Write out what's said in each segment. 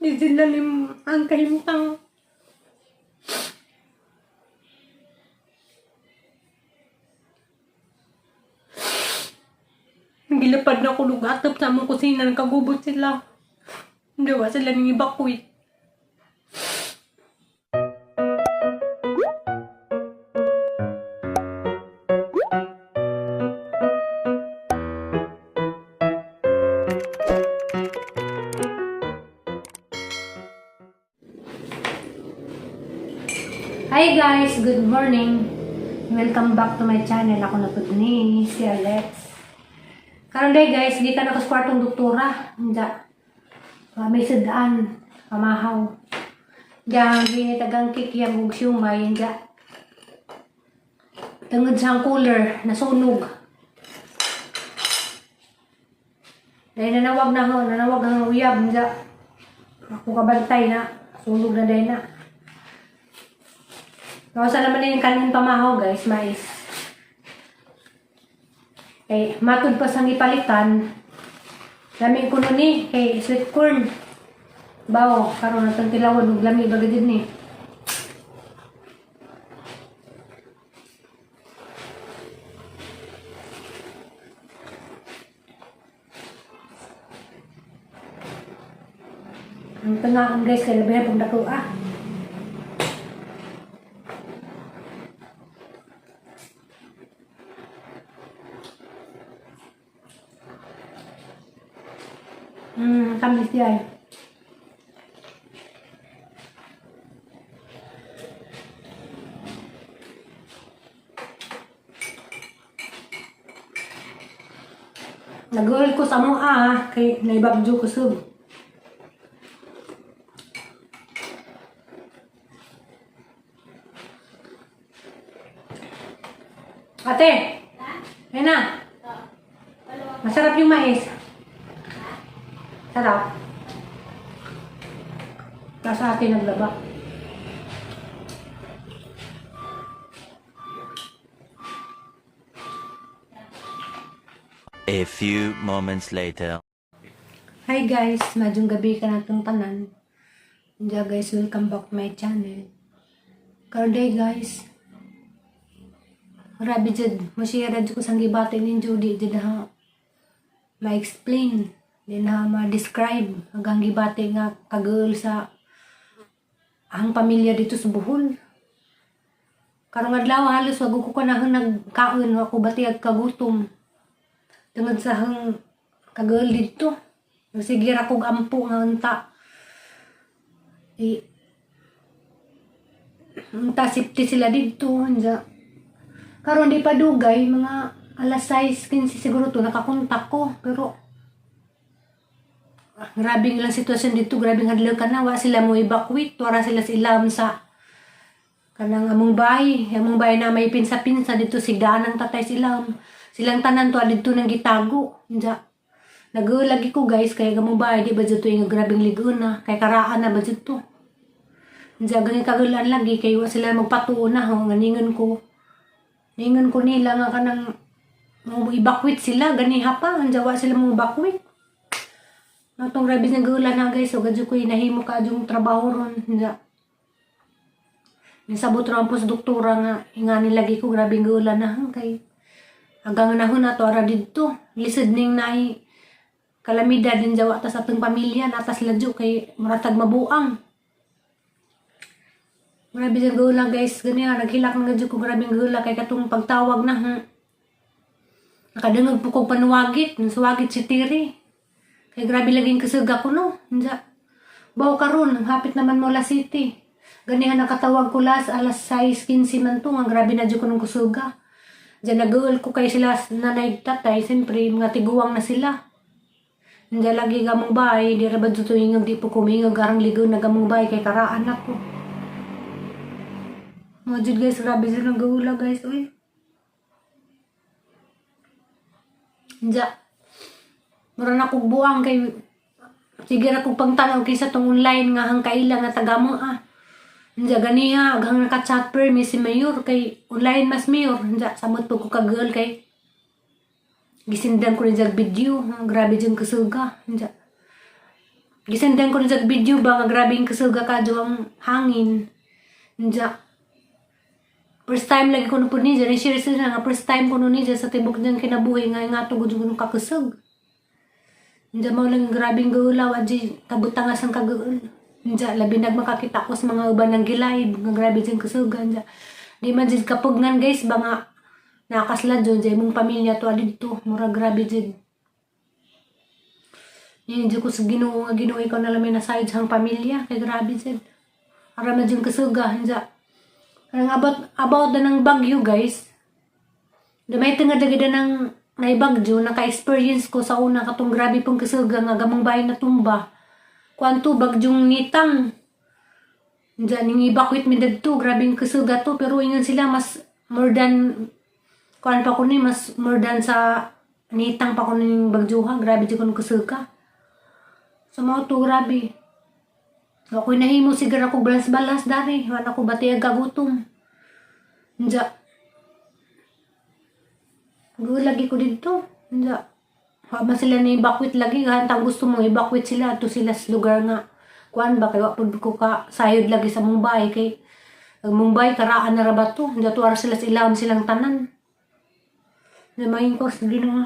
Di sila lim ang kahimtang. Gilapad na ko lugatop sa among kusina, nagkagubot sila. Hindi wa sila ning evacuate. Hi guys! Good morning! Welcome back to my channel. Ako na po ni si Alex. Karon day guys, gikan ako sa kwartong doktora. Unja. May sudaan, pamahaw. Diyan, ginitagang kikiyang ug siumay. Unja. Tungod sa ang cooler, nasunog. Dahil nanawag na ho, nanawag ang uyab. Unja. Ako kabantay na, sunog na dahil na. Kawasan naman na yung kanin pamahaw guys, mais. Eh, matud pa sang ipalitan. Lami ko nun ni, kay sweet corn. Bawo, karon na tong tilawon ug lami ba gid ni. Ang tangaan guys, kay labi na pag dako ah. Tamis diay. Nag-uul ko sa mo ah, kay naibabjo ko sub. Ate! Ayun na. Masarap yung mais. Sarap. Tapos ate naglaba. A few moments later. Hi guys, madyong gabi ka na itong tanan. Diya guys, welcome back to my channel. Karon day guys. Grabe jud, mo-share jud ko sang gibati ni Judy jud ha. Ma-explain, di na ma-describe hanggang gibati nga kagul sa ang pamilya dito sa Bohol. Karong adlaw halos wag ko kanahon nagkaon, wa ko batiag kagutom. Tungod sa hang kagul dito. Sige ra kog ampo nga unta. Eh, unta safety sila dito. Unja. Karon di pa dugay mga alas 6:15 siguro to nakakontak ko pero grabe lang sitwasyon dito, grabe hadlok ka na, wa sila mo evacuate, wara sila sa ilam sa kanang among bahay na may pinsa-pinsa dito sigdaan ang tatay silam. Silang tanan to dito nang gitago. Unja. Nagulagi ko guys, kaya gamong bahay, di ba dito yung grabing ligon na, kay karaan na ba dito. Unja, ganyan kagulan lagi, kay wa sila magpatuo na, ho, nga ningon ko. Ningon ko nila nga kanang mo evacuate sila, ganiha pa, unja wa sila mo evacuate. Natong grabe ng gulan na guys, so gadyo ko nahimo ka yung trabaho ron. Unja. Nisabot ra ang doktora nga ingani lagi ko grabe gulan na hang kay hanggang nahon na to ara didto. Lisod ning naay kalamidad din jawa ta sa atong pamilya natas ladyo kay muratag mabuang. Grabe sa gula guys, ganyan naghilak na gadyo ko grabe gula kay katong pagtawag na ha. Nakadungog po kog panuwagit, nasuwagit si Tiri. Kay grabe laging kasuga ko no. Unja. Baw karon, hapit naman mo la city. Ganihan nakatawag ko las alas 6:15 man to, ang grabe na jud ko nung kusuga. Diyan nag ko kay sila nanay tatay, siyempre mga tiguang na sila. Hindi lagi gamong bahay, di ra ba dito ingag di po kumingag arang ligo na gamong bahay kay karaan ako. Mga jud guys, grabe sila ng gawula guys, uy. Diya. Mura na kog buang kay sige ra kog pangtanaw kaysa tong online nga hang kaila nga taga mo ah. Diya ganiha aghang naka-chat per mi si mayor kay online mas mayor. Diya samot po ko ka girl kay gisindan ko rin dyan video. Grabe dyan kasuga. Diya. Gisendan ko na sa video ba nga grabe yung kasuga ka ang hangin. Nja. First time lagi ko na po niya, ni-share sila nga first time ko no niya sa tibok niyang kinabuhi nga nga to gud ko kakasag. Nja mao lang grabing gaulaw adji kabutangas ang kagaul. Nja labi nag makakita ko sa mga uban ng gilay nga grabe jud kasuga nja. Di man jud kapugnan guys ba nga nakaslad jud sa imong pamilya to didto mura grabe jud. Yan jud ko sa Ginoo nga Ginoo ikaw na lang may nasayod sa pamilya kay grabe jud. Ara man jud kasuga nja. Ang about na ng bagyo guys. Damay nga dagida ng naibagyo, naka-experience ko sa una katong grabe pong kasuga nga gamong bahay na tumba. Kuanto bagyong nitang. Diyan ning evacuate mi dagto, grabe yung kasuga to pero ingon sila mas more than kuan pa ko ni mas more than sa nitang pa ko ning bagyoha, grabe jud kon kasuga. So mao to grabe. Ako'y nahimo siguro ako balas-balas dari, wala ko bati ang kagutom. Nja. Lagi ko dito. Nja. Wa man sila ni evacuate lagi gahantang gusto mo evacuate sila ato sila sa lugar nga kuan ba kay wa pud ko ka sayod lagi sa Mumbai kay ang Mumbai karaan na ra ba to. Nja tuara sila sa ilawom silang tanan. Namayin ko sa Ginoo.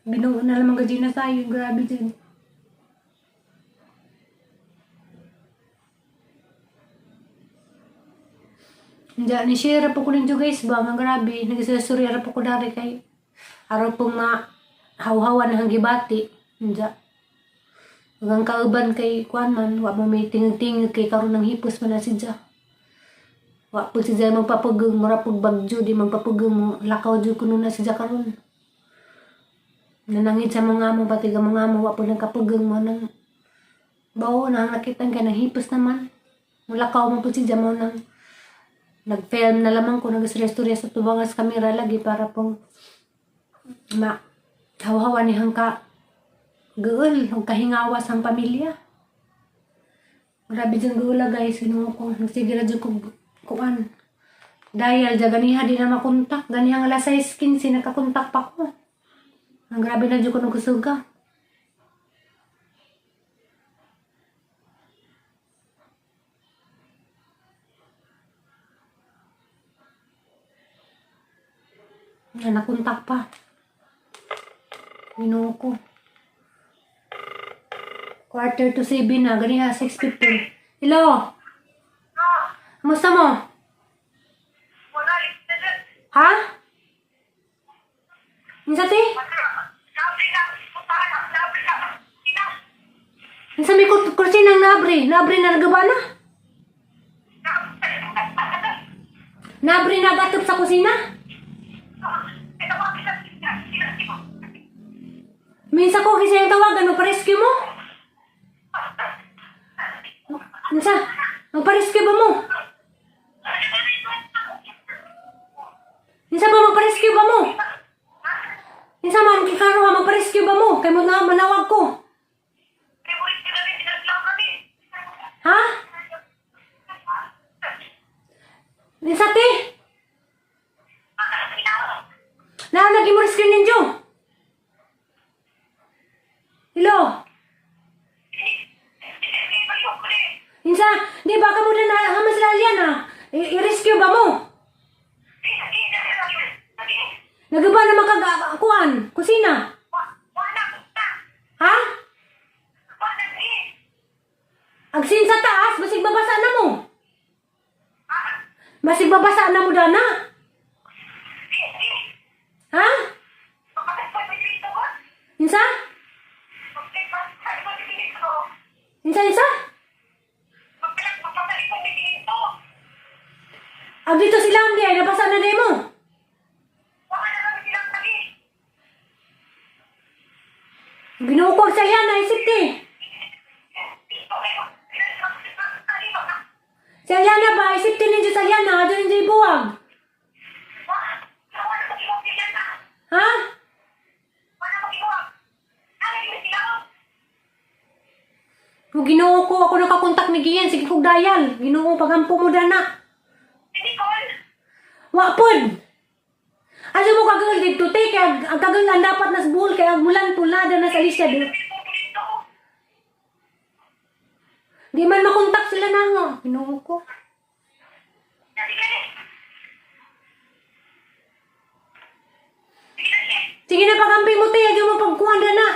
Ginoo na lamang gajina tayo. Grabe din. Hindi, ni share po ko ninyo guys ba, nga grabe, nagsasurya ra po ko dari kay araw pong ma hawhawan na hanggibati. Hindi. Hanggang kauban kay kuan man, wa mo may tingig-tingig kay karon ng hipos man na si Ja. Wa po si Ja magpapugong, mura pug bagyo, di magpapugong mo, lakaw jud kuno na si Ja karon. Nanangit sa mga amo, pati ga mga amo, wa po nang kapugong mo nang bawo na ang nakita kay nang hipos naman. Mulakaw mo po si Ja mo nang nag-film na lamang ko, nag-istorya sa tubangas kamera lagi para pong ma hawa ni hangka guol, ang kahingawas ang pamilya. Grabe dyan guula guys, sinuo ko. Nagsige na dyan ko kuan. Dahil dyan ganiha di na makontak. Ganiha nga alas 6:15 nakakontak pa ko. Ang grabe na dyan ko nung kusuga. Na nakontak pa. Ginoo ko. 6:45 na, ganiha 6:15. Hello? Kamusta mo? Ha? Unsa ti? Unsa may kursinang naabri? Naabri na nagaba na? Naabri na gatop sa kusina? Minsan ko kasi yung tawagan, magpa-rescue mo? Unsa? Magpa-rescue ba mo? Unsa ba magpa-rescue ba mo? Unsa man kikaro ha magpa-rescue ba mo? Kay mo na manawag ko. Ha? Unsa ti? Na lagi mo rescue ninyo. Hello? Insa, di ba kamo na hamas lalyan ah? I-rescue ba mo? Nagaba na makag-kuan, kusina. Ha? Agsin sa taas, basig babasa na mo. Basig babasa na mo dana. Ha? Insa? Insa, insa? Ag dito sila ang ay nabasa na mo. Ginukog sa yan, naisip ti. Sa Aliana ba, isip ti ninyo sa Aliana, doon ninyo ibuwag. Ha? Kung Ginoo ko, ako nakakontak ni Gian, sige kog dayal. Ginoo, pagampo mo dana. Wa pod. Asa mo kagol dito, te, kaya ang kagol ang dapat nas buhol, kaya ang mulan pulada na sa Alicia. Di. Di man makontak sila na nga. Ginoo ko. Sige na, pagamping mo, te. Ayaw mo pagkuhan na na.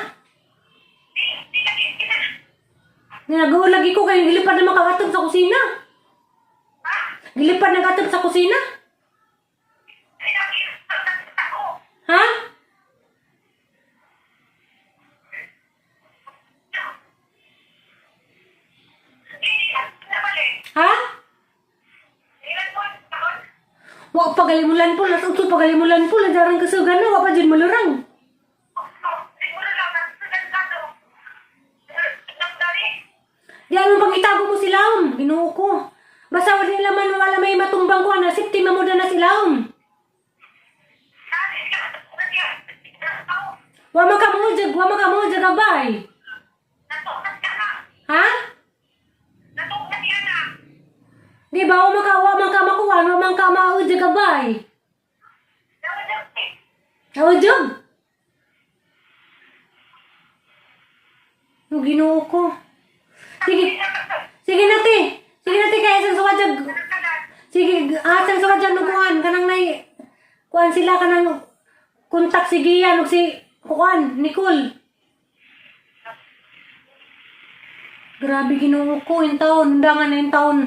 Nagawa lagi ko kayo. Gilipad na makakatog sa kusina. Gilipad na katog sa kusina. Ha? Ha? Wa pa galimulan po. Las utso pa galimulan po. Lajarang kasugan na. Wa pa dyan malurang. Di ano pangitago mo sila, um. Ginoo ko. Basta wala nila man wala may matumbang ko ana safety mo na sila, um. Wa man ka mo jag, wa man ka mo jag abay. Ha? Di ba wa man ka makuha, wa man ka mao jag abay. Aw jog. No, Ginoo ko. Sige. Sige na te. Sige na te kay sa jag. Sige, asan sa kadyan kuan kanang nay kuan sila kanang kontak si Gian ug si kuan Nicole. Grabe Ginoo ko in taon, undangan na in taon.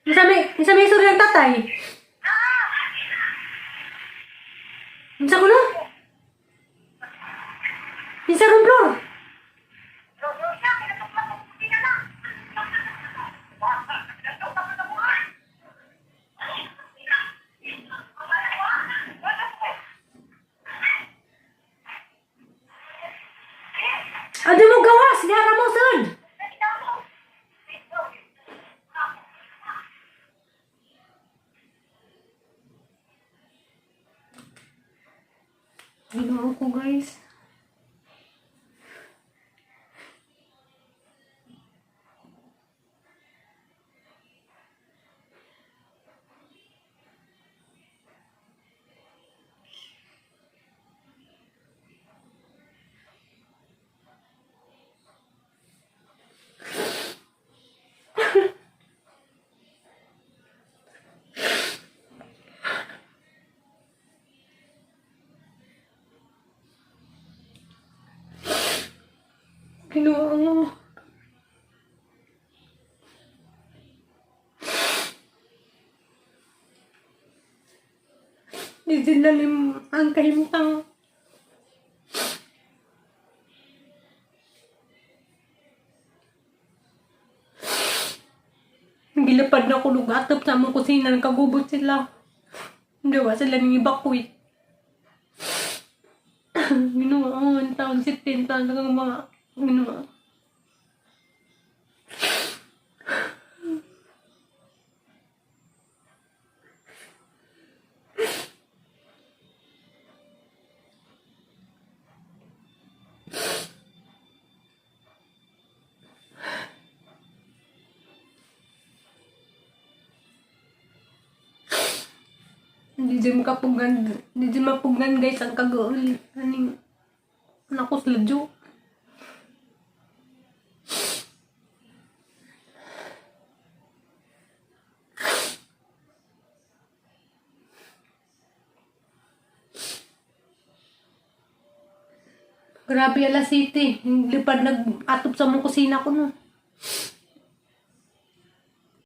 Unsa may istorya ng tatay? Unsa kuno? Unsa ron floor? Ado mo gawas, dihara mo sud. Ginoo ko, guys. Ginoo mo. Di sila lim ang kahimtang. Gilapad na ko lugatap sa among kusina, nagkagubot sila. Hindi wa sila nang evacuate. Ginoo, ang taon, 16 taon, hanggang mga, ginoo. Hindi dyan makapugan, hindi dyan mapugan, guys, ang kagaol. Aning, anak ko sila Jo. Grabe, alas city. Lipad nag-atop sa mong kusina ko no.